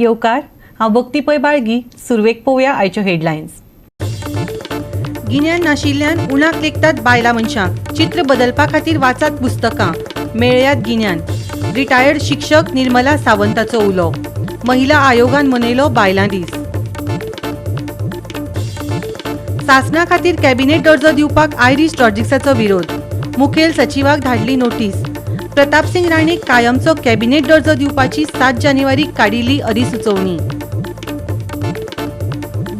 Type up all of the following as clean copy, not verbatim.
येवकार. हांव भक्ती पै बाळगी. सुरवेक पळोवया आयच्यो हेडलायन्स. गिन्यान नाशिल्ल्यान उणाक लेखतात बायलां मनशांक. चित्र बदलपा खातीर वाचात पुस्तकां, मेळयात गिन्यान. रिटायर्ड शिक्षक निर्मला सावंताचो उलो. महिला आयोगान मनयलो बायलां दीस. सासणा खातीर कॅबिनेट दर्जो दिवपाक आयरीश रॉड्रिग्साचो विरोध. मुखेल सचिवाक धाडली नोटीस. प्रतापसिंग राणेक कायमचो कॅबिनेट दर्जो दिवपाची 7 जानेवारीक काडिल्ली अधिसुचोवणी.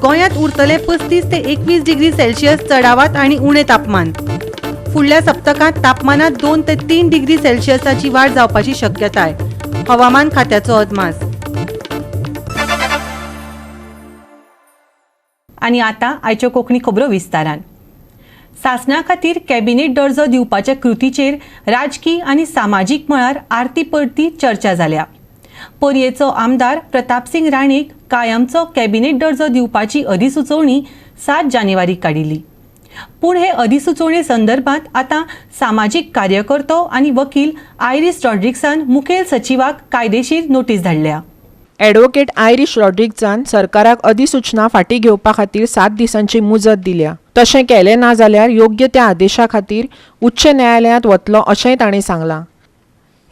गोंयांत उरतले 35 ते 21 डिग्री सेल्सियस चडावात आनी उणें तापमान. फुडल्या सप्तकांत तापमानात 2 ते 3 डिग्री सेल्सियसाची वाड जावपाची शक्यताय. हवामान खात्याचो अदमास. आनी आतां आयच्यो कोंकणी खबरो विस्तारान. सासणा खातीर कॅबिनेट दर्जो दिवपाच्या कृतीचेर राजकी आनी सामाजीक मळार आरती परती चर्चा जाल्या. पर्येचो आमदार प्रतापसिंग राणेक कायमचो कॅबिनेट दर्जो दिवपाची अधिसुचोवणी 7 जानेवारीक काडिल्ली. पूण हे अधिसुचोवणे संदर्भात आतां सामाजीक कार्यकर्तो आनी वकील आयरीस रॉड्रिग्सान मुखेल सचिवाक कायदेशीर नोटीस धाडल्या. ॲडव्होकेट आयरीश रॉड्रिग्जान सरकाराक अधिसूचना फाटीं घेवपा खातीर 7 दिसांची मुजत दिल्या. तशें केलें ना जाल्यार योग्य त्या आदेशा खातीर उच्च न्यायालयांत वतलो अशेंय तांणी सांगलां.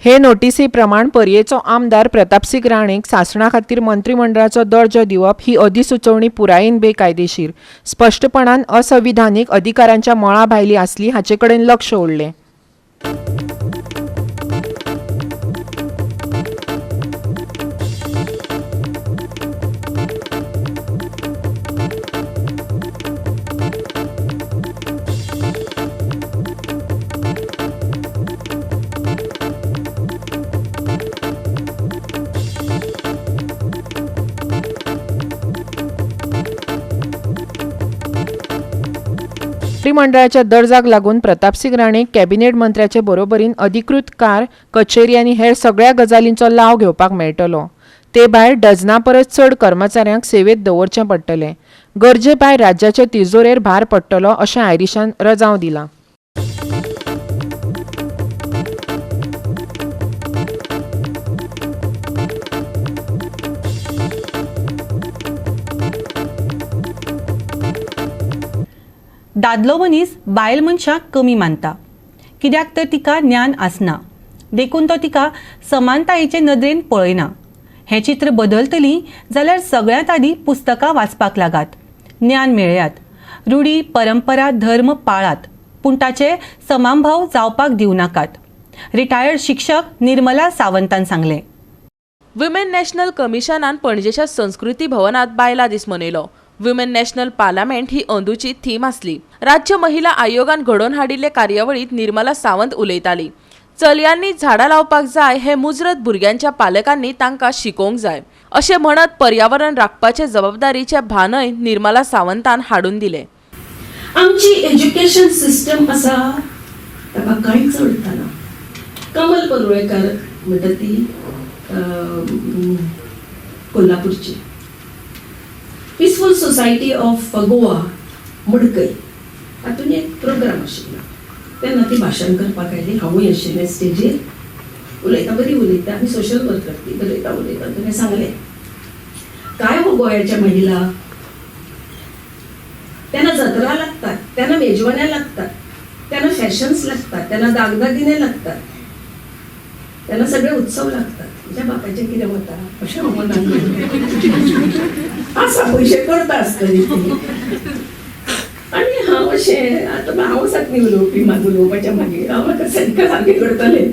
हे नोटीसी प्रमाण पर्येचो आमदार प्रतापसिंग राणेक सासणा खातीर मंत्रिमंडळाचो दर्जो दिवप ही अधिसुचोवणी पुरायेन बेकायदेशीर, स्पश्टपणान असंविधानीक, अधिकारांच्या मळा भायली आसली हाचे कडेन लक्ष ओडलें. मंत्रिमंडळाच्या दर्जाक लागून प्रतापसिंग राणे कॅबिनेट मंत्र्याचे बरोबरीन अधिकृत कार, कचेरी आनी हेर सगळ्या गजालींचो लाव घेवपाक मेळटलो. ते भायर डजना परस चड कर्मचाऱ्यांक सेवेत दवरचें पडटलें. गरजे भायर राज्याचे तिजोरेर भार पडटलो अशें आयरिशान रजांव दिलां. दादलो मनीस बायल मनशाक कमी मानता, कित्याक तर तिका ज्ञान आसना, देखून तो तिका समानतायेचे नदरेन पळयना. हें चित्र बदलतली जाल्यार सगळ्यांत आदीं पुस्तकां वाचपाक लागात, ज्ञान मेळयात, रुढी परंपरा धर्म पाळात, पूण ताचे समानभाव जावपाक दिवं नाकात. रिटायर्ड शिक्षक निर्मला सावंतान सांगलें. वुमेन नॅशनल कमिशनान पणजेच्या संस्कृती भवनात बायलां दीस मनयलो. वुमेन नॅशनल पार्लमेंट ही अंदूची थीम आसली. राज्य महिला आयोगान घडोवन हाडिल्ले कार्यावळींत निर्मला सावंत उलयताली. चलयांनी झाडां लावपाक जाय हे मुजरत भुरग्यांच्या पालकांनी तांकां शिकोवंक जाय अशें म्हणत पर्यावरण राखपाचे जबाबदारीचे भानय निर्मला सावंतान हाडून दिलें. आमची एज्युकेशन सिस्टम आसा ताका कांयच अडचना. कमल परुळेकर म्हणटा ती कोल्हापूरची, Peaceful Society of Goa Madkai हातून एक प्रोग्राम आशिल्लो. तेन्ना ती भाशण करपाक आयली. हांवूय आशिल्लें स्टेजीर. उलयता, बरी उलयता आनी सोशल वर्कर ती. बरयता उलयता तुवें सांगलें काय हो गोंयाच्या महिला, त्यांना जत्रा लागतात, त्यांना मेजवान्या लागतात, त्यांना फॅशन्स लागतात, त्यांना दागदागिने लागतात, त्यांना सगळे उत्सव लागतात. तुझ्या बापाचें कितें वता अशें हांव मनान म्हणलें. आसा पयशे करता आसतली ती. आनी हांव अशें आतां हांव आसात न्ही उलोवपी, म्हाका उलोवपाच्या मागीर हांव आतां सारकें सारकें करतलें.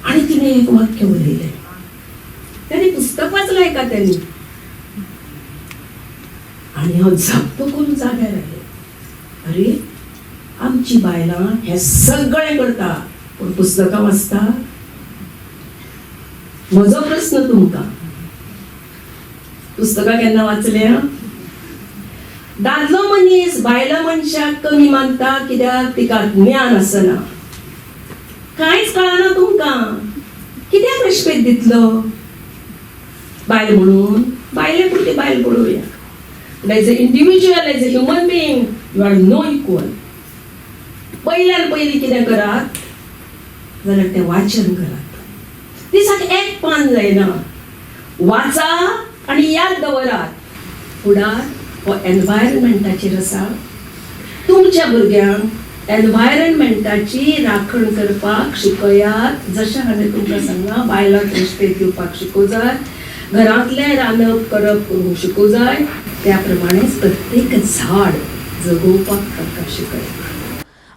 आनी तिणें एक वाक्य उलयलें, ताणें पुस्तक वाचलां का त्यांनी, आनी हांव जप्प करून जाग्यार आयलें. अरे आमची बायलां हें सगळें करता पूण पुस्तकां वाचता? म्हजो प्रस्न तुमकां, पुस्तकां केन्ना वाचल्या? दादलो मनीस बायलां मनशाक कमी मानता कित्याक तिका ज्ञान आसना, कांयच कळना तुमकां. कित्याक रेस्पेद दितलो बायल म्हणून? बायले पुरती बायल पळोवया. As a individual, as a human being, you are no equal. पयल्यान पयलीं कितें करात जाल्यार तें वाचन करात. दिसाक एक पान जायना वाचा आनी याद दवरात, फुडार हो एनवायरमेंटाचेर आसा. तुमच्या भुरग्यांक एनवायरमेंटाची राखण करपाक शिकयात. जशें हांवें तुमकां सांगलां, बायलांक रेस्पेद दिवपाक शिकूं जाय, घरांतलें रांदप करप करूंक शिकूं जाय, त्या प्रमाणेच प्रत्येक झाड जगोवपाक तांकां शिकयात.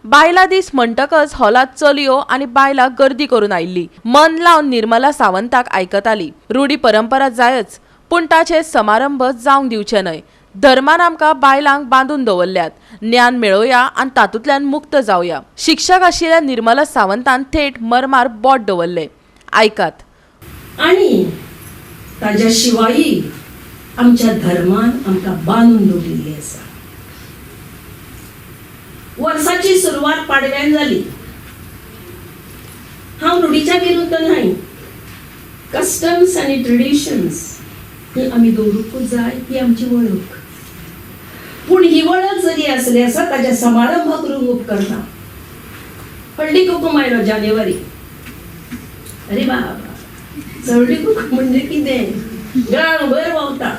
बायलां दीस म्हणटकच हॉलांत चलयो आनी बायलां गर्दी करून आयिल्ली. मन लावन निर्मला सावंताक आयकताली. रूढी परंपरा जायच, पूण ताचे समारंभ जावंक दिवचे न्हय. धर्मान आमकां बायलांक बांदून दवरल्यात. ज्ञान मेळोवया आनी तातूंतल्यान मुक्त जावया. शिक्षक आशिल्ल्या निर्मला सावंतान थेट मर्मार बोट दवरलें. आयकात. आनी ताज्या शिवाय आमच्या धर्मान आमकां बांदून दवरिल्ली आसा. वर्साची सुरवात पाडव्यान जाली. हांव रुढीच्या विरुद्ध न्हय. कस्टम्स आनी ट्रेडिशन्स ही आमी दवरूंकूच जाय, ही आमची वळख. पूण ही वळख जरी आसली आसा, ताच्या समारंभ करूंक उपकरना. हळदी कुकूम आयलो जानेवारी. अरे बाबा, हळदी कुकूम म्हणजे कितें? गांवभर व्हांवता.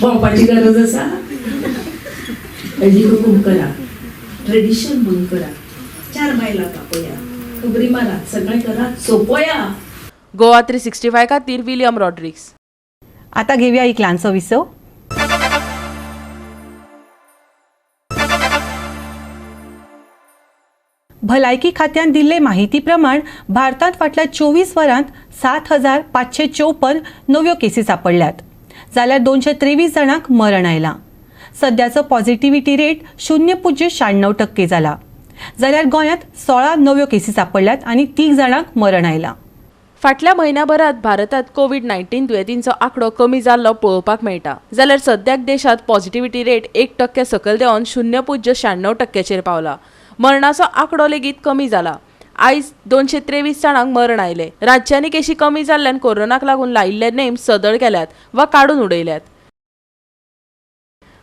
व्हांवपाची गरज आसा? हळदी कुकूम करा, ट्रेडिशन म्हणून करा, चार बायलां तापोया, खबरी मारात, सगळें करात, सोंपोया. गोवा 365 खातीर विलियम रॉड्रिग्स. आता घेऊया एक ल्हानसो विसव. भलायकी खात्यान दिल्ले माहिती प्रमाण भारतांत फाटल्या 24 वरांत 7554 नव्यो केसी सापडल्यात, जाल्यार 223 जाणांक मरण आयलां. सद्याचो पॉझिटिव्हिटी रेट 0.96% जाला. जाल्यार गोंयांत 16 नव्यो केसी सापडल्यात आनी 3 जाणांक मरण आयलां. फाटल्या म्हयन्याभरात भारतात कोविड-19 दुयेंतींचो आंकडो कमी जाल्लो पळोवपाक मेळटा. जाल्यार सद्याक देशांत पॉझिटिव्हिटी रेट 1% सकयल देंवन 0.96% पावला. मरणाचो आंकडो लेगीत कमी जाला. आयज 223 जाणांक मरण आयलें. राज्यांनी केशी कमी जाल्ल्यान कोरोनाक लागून लायिल्ले नेम सदळ केल्यात वा काडून उडयल्यात.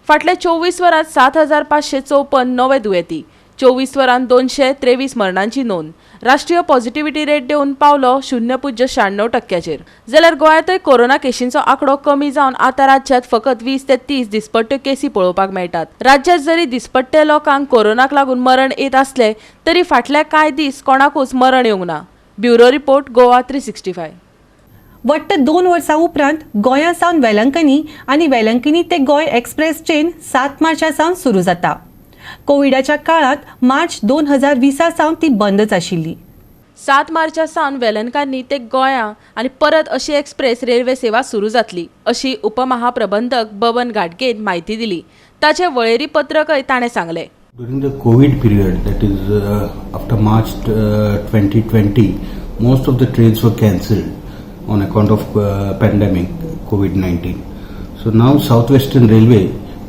फाटल्या 24 वरांत 7554 नवे दुयेंती, 24 वरांत 223 मरणांची नोंद. राष्ट्रीय पॉझिटिव्हिटी रेट देंवन पावलो 0.96%. जाल्यार गोंयांतय कोरोना केशींचो आंकडो कमी जावन आतां राज्यांत फकत 20 ते 30 दिसपट्ट्यो केसी पळोवपाक मेळटात. राज्यांत जरी दिसपट्टे लोकांक कोरोनाक लागून मरण येत आसलें तरी फाटल्या कांय दीस कोणाकूच मरण येवंक ना. Bureau report, Goa 365. वट्ट 2 वर्सां उपरांत गोंया सावन वेलंकनी आनी वेलंकनी ते गोंय एक्सप्रेस ट्रेन 7 मार्चा सावन सुरू जाता. कोविडाच्या काळांत मार्च 2020 सावन ती बंदच आशिल्ली. 7 मार्चा सावन वेलंकांनी ते गोंया आनी परत अशी एक्सप्रेस रेल्वे सेवा सुरू जातली अशी उपमहाप्रबंधक बबन घाटगेन म्हायती दिली. ताचे वळेरी पत्रकय ताणें सांगलें. During the COVID period, that is after March 2020, most of the trains were cancelled on account of pandemic COVID-19. So now South Western Railway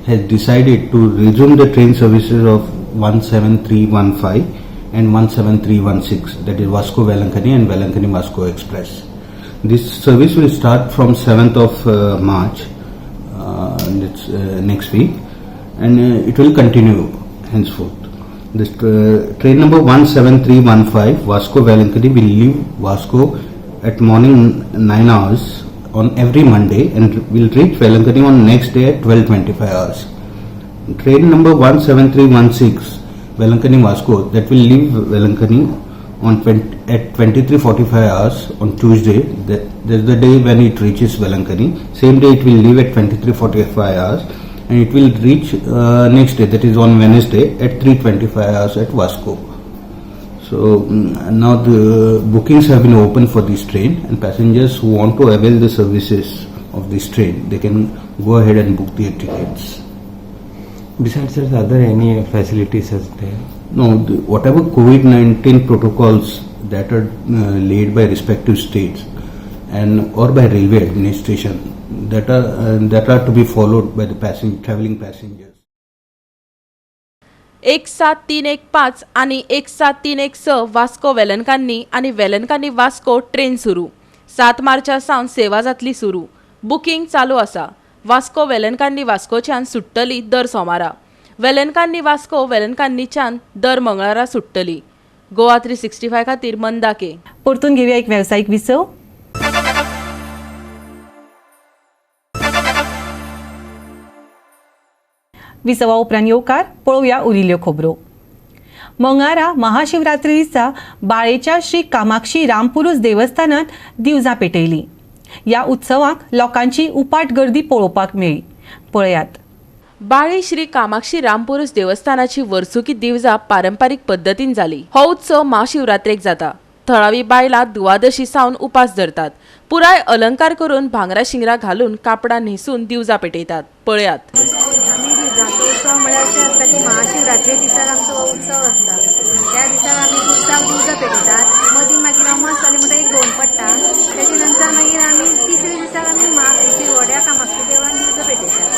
has decided to resume the train services of 17315 and 17316, that is Vasco Velankani and Velankani Vasco Express. This service will start from 7th of March, and it's next week, and it will continue henceforth. This train number 17315 Vasco Velankani will leave Vasco at morning 9 hours on every Monday and will reach Velankani on next day at 12:25 hours. Train number 17316 Velankani Vasco, that will leave Velankani on at 23:45 hours on Tuesday. That is the day when it reaches Velankani. Same day it will leave at 23:45 hours and it will reach next day, that is on Wednesday at 3:25 hours at Vasco. So now the bookings have been open for this train, and passengers who want to avail the services of this train, they can go ahead and book their tickets. Besides that, are there any facilities as there? No, whatever COVID-19 protocols that are laid by respective states and or by railway administration that are to be followed by the traveling passengers. 17315 आनी 17316 वास्को वेलंकांनी आनी Velankanni Vasco train सुरू. 7 मार्चा सावन सेवा जातली सुरू. Booking चालू आसा. वास्को वेलंकांनी वास्कोच्यान सुट्टली दर सोमारा. वेलंकांनी वास्को वेलंकांनीच्यान दर मंगळारा सुट्टली. गोवा 365 खातीर मंदा के. परतून घेवया एक वेवसायीक विसव. विसवा उपरांत येवकार पळोवया उरिल्ल्यो खबरो. मंगारा महाशिवरात्री दिसा बाळेच्या श्री कामाक्षी रामपुरूस देवस्थानात दिवजां पेटयली. ह्या उत्सवाक लोकांची उपाट गर्दी पळोवपाक मेळ्ळी. पळयात. बाळे श्री कामाक्षी रामपुरूस देवस्थानाची वर्सुकी दिवजा पारंपारीक पद्दतीन जाली. हो उत्सव महाशिवरात्रेक जाता. थळावी बायलां दुवादशी सावन उपास धरतात. पुराय अलंकार करून भांगरा शिंगरा घालून कापडां न्हेसून दिवजा पेटयतात. पळयात. उत्सव म्हळ्यार अशें आसता की महाशिवरात्री दिसाक आमचो हो उत्सव आसता. त्या दिसाक आमी पुरसाक दिवजां पेटयतात. मदीं मागीर अमास जाली म्हणटकीर एक दोन पडटा. तेजे नंतर मागीर आमी तिसरे दिसाक आमी शिरवड्या कामाक्षी देवळान दिवजां पेटयतात.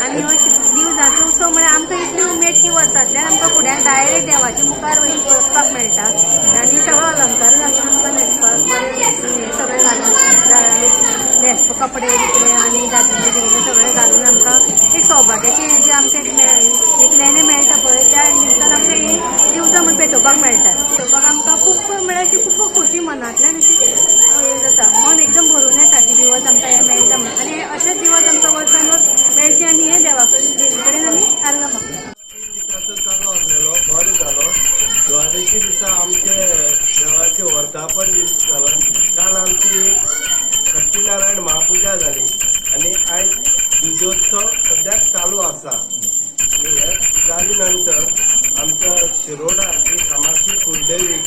आनी हो दिवजांचो उत्सव म्हळ्यार आमकां इतली उमेद की वर्सांतल्यान आमकां फुड्यान डायरेक्ट देवाच्या मुखार वचपाक मेळटा आनी सगळो अलंकार घालून आमकां न्हेसपाक बरें हें सगळें घालून न्हेसपा कपडे बिपडे आनी दागिने बिगिने सगळें घालून आमकां एक सौभाग्याचें जें आमचें एक लेणें मेळटा पळय त्या निमतान आमकां ही दिवजां म्हूण पेटोवपाक मेळटा. पेटोवपाक आमकां खूब म्हळ्यार अशी खूब खोशी मनांतल्यान अशी हें जाता, मन एकदम भरून येता की दिवस आमकां हें मेळटा म्हणून. आनी अशेंच दिवस आमकां वर्सान वर्स मेळचें आमी हें देवा कडेन देवी कडेन आमी आर्गां मागता. दिसाचो चालू आसलेलो बरें जालो. द्वादशी दिसा आमचे देवाचे वर्धापन दीस जालो. काल आमची सत्यनारायण महापुजा जाली आनी आयज दिवजोत्सव सद्याक चालू आसा. आनी हे जाले नंतर आमच्या शिरोडा ही कामाक्षी कुलदेवी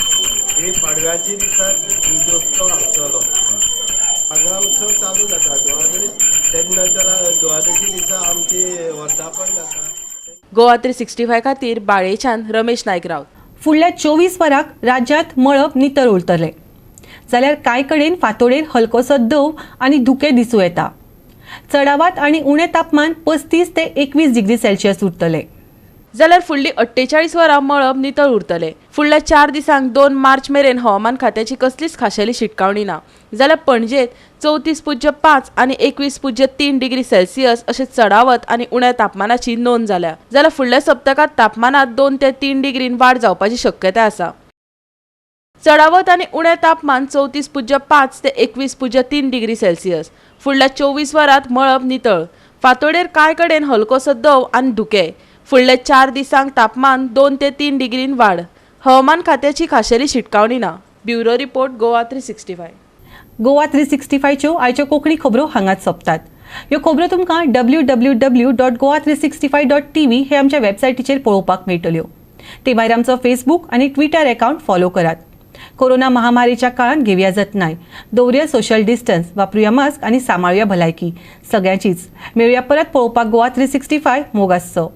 ही पाडव्याची दिसा दिवजोत्सव आसतलो. हांगा उत्सव चालू जाता द्वादशी, तेजे नंतर द्वादशी दिसा आमची वर्धापन जाता. गोवा 365 खातीर बाळेच्यान रमेश नायक रावत. फुडल्या 24 वरांक राज्यांत मळब नितळ उरतलें, जाल्यार कांय कडेन फांतोडेर हलकोसो दव आनी धुकें दिसूं येता. चडावात आनी उणें तापमान 35 ते 21 डिग्री सेल्सियस उरतलें. जाल्यार फुडली 48 वरां मळब नितळ उरतलें. फुडल्या 4 दिसांक 2 मार्च मेरेन हवामान खात्याची कसलीच खाशेली शिटकावणी ना. जाल्यार पणजेत 34.5 आनी 21.3 डिग्री सेल्सियस अशें चडावत आनी उण्या तापमानाची नोंद जाल्या. जाल्यार फुडल्या सप्तकांत तापमानात 2 ते 3 डिग्रीन वाड जावपाची शक्यताय आसा. चडावत आनी उणें तापमान 34.5 ते 21.3 डिग्री सेल्सियस. फुडल्या 24 वरांत मळब नितळ. फांतोडेर कांय कडेन हलकोसो दव आनी धुकें. फुडल्या 4 दिसांक तापमान 2 ते 3 डिग्रीन वाड. हवामान खात्याची खाशेली शिटकावणी ना. Bureau report, Goa 365. Goa 365च्यो आयच्यो कोंकणी खबरो हांगाच सोंपतात. ह्यो खबरो तुमकां www.goa365.tv हे आमच्या वेबसायटीचेर पळोवपाक मेळटल्यो. ते भायर आमचो फेसबूक आनी ट्विटर अकावंट फॉलो करात. कोरोना महामारीच्या काळांत घेवया जतनाय, दवरुया सोशल डिस्टन्स, वापरुया मास्क आनी सांबाळुया भलायकी. सगळ्यांचीच मेळुया परत पळोवपाक गोवा 365. मोग आसचो.